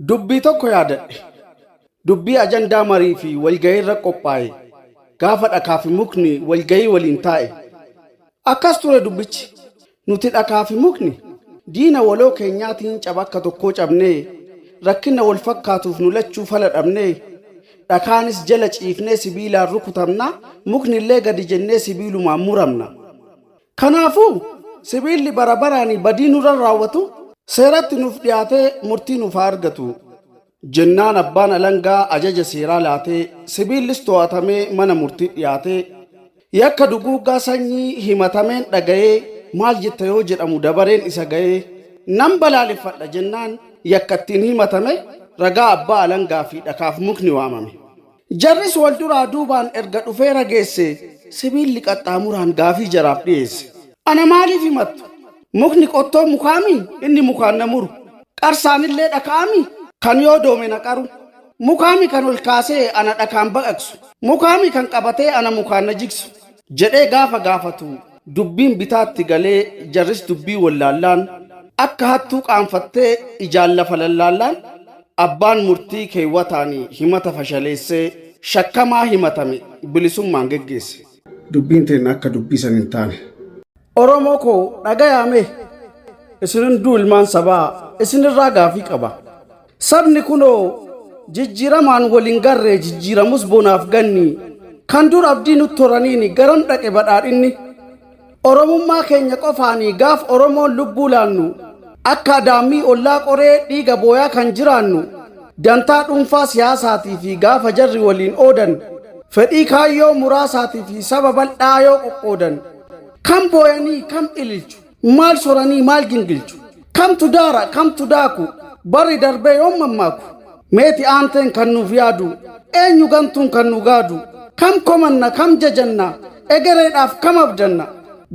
Dubbii tokko yaadadhe. Dubbii ajandaa marii fi walgahii irra qophaa'e. Gaafa dhakaa fi mukni walgahii waliin taa'e. Akkas ture dubbichi. Nuti dhakaa fi mukni diina waloo keenyaatiin caba akka tokkoo cabnee rakkina wal fakkaatuuf nu lachuu fala dhabnee dhakaanis jala ciifnee sibiilaan rukutamna mukni illee gadi jennee sibiilumaan muramna. Kanaafuu sibiilli bara baraan badii nurra raawwatu seeratti nuuf dhiyaatee murtii nuuf haa argatu. Jennaan abbaan alangaa ajaja seeraa laatee sibiillis to'atamee mana murtii dhiyaatee yakka duguuggaa sanyii himatameen dhaga'ee maal jetta yoo jedhamu dabareen isa ga'ee nan balaaleffadha jennaan yakka ittiin himatame ragaa abbaa alangaa fi dhakaaf mukni waamame. Jarris wal duraa duubaan erga dhufee rageesse sibiilli qaxxaamuraan gaafii jaraaf dhiyeesse. Ana maaliif himattu? Mukni qottoo mukaami inni mukaan na muru. Qarsaanillee dhakaami kan yoo doome na qaru. Mukaami kan ol kaasee ana dhakaan baqaqsu. Mukaami kan qabatee ana mukaan na jigsu. Jedhee gaafa gaafatu dubbiin bitaatti galee jarris dubbii wallaallaan akka hattuu qaanfattee ijaan lafa lallaallaan abbaan murtii keewwataan himata fashaleessee shakkamaa himatame bilisummaan geggeesse. Dubbiin teenna akka dubbii san hin taane. Oromoo koo dhagayaa mee isin hunduu ilmaan sabaa isinirraa gaafii qaba. Sabni kunoo jijjiiramaan wal hin garree jijjiiramus bonaaf ganni kan dur abdii nutti horaniini garam dhaqe badhaadhinni. Oromummaa keenya qofaanii gaaf Oromoon lubbuu laannu akka adaammii ollaa qoree dhiiga booyaa kan jiraannu dantaa dhuunfaa siyaasaatii fi gaafa jarri waliin oodan fedhii kaayyoo muraasaatii fi saba bal'aa yoo qoqqoodan kam booyanii kam ililchu maal soranii maal gingilchu kamtu daara kamtu daaku barri darbee yoom mammaaku meeti aanteen kan nuuf yaadu eenyu gantuun kan nu gaadu kam komanna kam jajanna egereedhaaf kam abdanna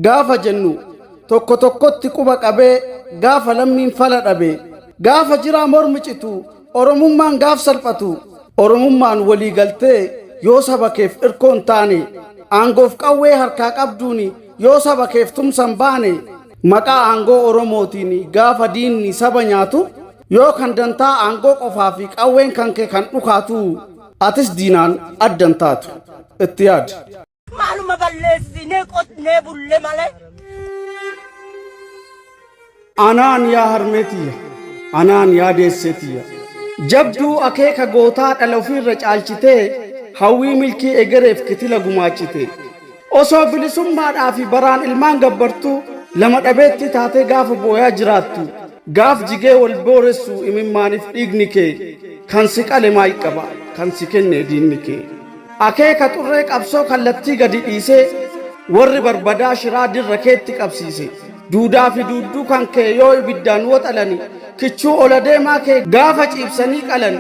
gaafa jennu tokko tokkotti quba qabee gaafa lammiin fala dhabe gaafa jiraa mormi citu oromummaan gaaf salphatu oromummaan walii galtee yoo saba keef irkoo hin taane aangoof qawwee harkaa qabduuni yoo saba keef tumsan baane maqaa aangoo oromootiin gaafa diinni saba nyaatu yoo kan dantaa aangoo qofaa fi qawween kan kee kan dhukaatu atis diinaan addan taatu itti yaadi. Maaluma balleessinee qotnee bulle malee. Anaan yaa harmee tiyya, anaan yaa deessee tiyya. Jabduu akeeka gootaa dhala ofiirra caalchitee hawwii milkii egereef kitila gumaachite. Osoo bilisummaadhaa fi baraan ilmaan gabbartuu lama dhabeettii taatee gaafa booyaa jiraattu gaaf jigee wal booressu imimmaaniif dhiigni kee kan si qale maal qaba kan si kenne diinni kee. Akeeka xurree qabsoo kallattii gadi dhiisee warri barbadaa shiraa dirra keetti qabsiise. Duudaa fi duudduu kan kee yoo ibiddaan waxalani kichuu ola deemaa kee gaafa ciibsanii qalan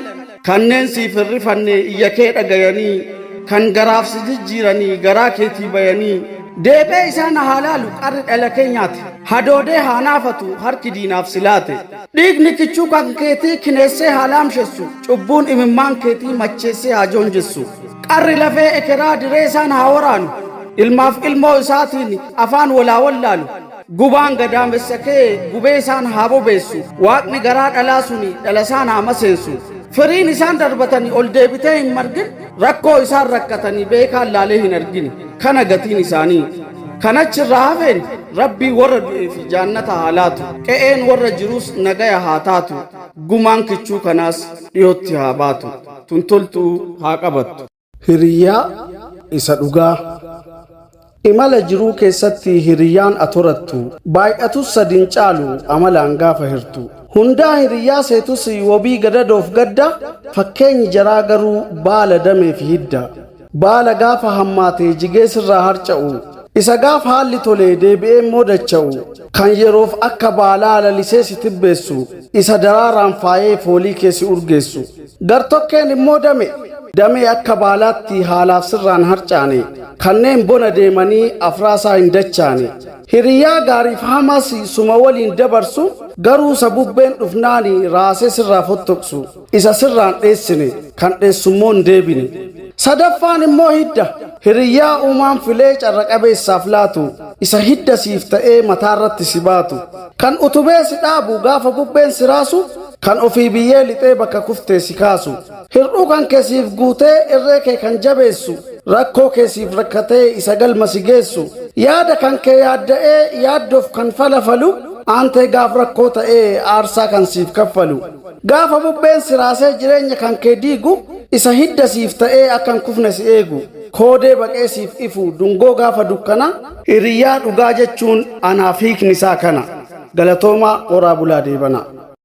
kanneen siif hin rifanne iyya kee dhagayanii kan garaaf si jijjiiranii garaa keetii bayanii deebee isaan haa laalu qarri dhala kee nyaate hadoodee haa naafatu harki diinaaf si laate dhiigni kichuu kan keetii kineessee haa laamshessu cubbuun imimmaan keetii macheessee haa joonjessu qarri lafee ekeraa diree isaan haa waraanu ilmaaf ilmoo isaatiin afaan walaa wallaalu gubaan gadaamessa kee gubee isaan haa bobeessu waaqni garaa dhalaa suni dhala isaan haa maseensu firiin isaan darbatanii ol deebitee hin margin rakkoo isaan rakkatanii beekaan laalee hin argin kana gatiin isaanii kanachirraa hafeen rabbii warra du'ee fi jaannata haa laatu qe'een warra jirus nagaya haa taatu gumaan kichuu kanaas dhiyootti haa baatu tuntoltuu haa qabattu. Hiriyyaa isa dhugaa. Imala jiruu keessatti hiriyyaan ati horattu baay'atus sadiin caalu amalaan gaafa hirtu. Hundaa hiriyyaa seetus wabii gadadoof gadda fakkeenyi jaraa garuu baala damee fi hidda. Baala gaafa hammaate jigee sirraa harca'u isa gaafa haalli tole deebi'ee immoo dacha'u kan yeroof akka baalaa lalisee si tibbeessu isa daraaraan faayee foolii kee si urgeessu. Gartokkeen immoo dame damee akka baalaatti haalaaf sirraan harcaane kanneen bona deemanii afraasaa hin dachaane hiriyyaa gaariif hamas suma waliin dabarsu garuu isa bubbeen dhufnaani raasee sirraa fottoqsu isa sirraan dheessine kan dheessummoo hin deebine. Sadaffaan immoo hidda hiriyyaa uumaan filee carra qabeessaaf laatu isa hidda siif ta'ee mataarratti si baatu kan utubee si dhaabu gaafa bubbeen si raasu. Kan ofii biyyee lixee bakka kuftee si kaasu. Hir'uu kan kee siif guutee irree kee kan jabeessu. Rakkoo kee siif rakkatee isa galma si geessu. Yaada kan kee yaadda'ee yaaddoof kan falafalu. Aantee gaaf rakkoo ta'ee aarsaa kan siif kaffalu. Gaafa bubbeen si raasee jireenya kan kee diigu isa hidda siif ta'ee akka hin kufne si eegu. Koodee baqee siif ifu dungoo gaafa dukkana hiriyyaa dhugaa jechuun anaaf hiikni isaa kana. Galatoomaa horaa bulaa deebanaa.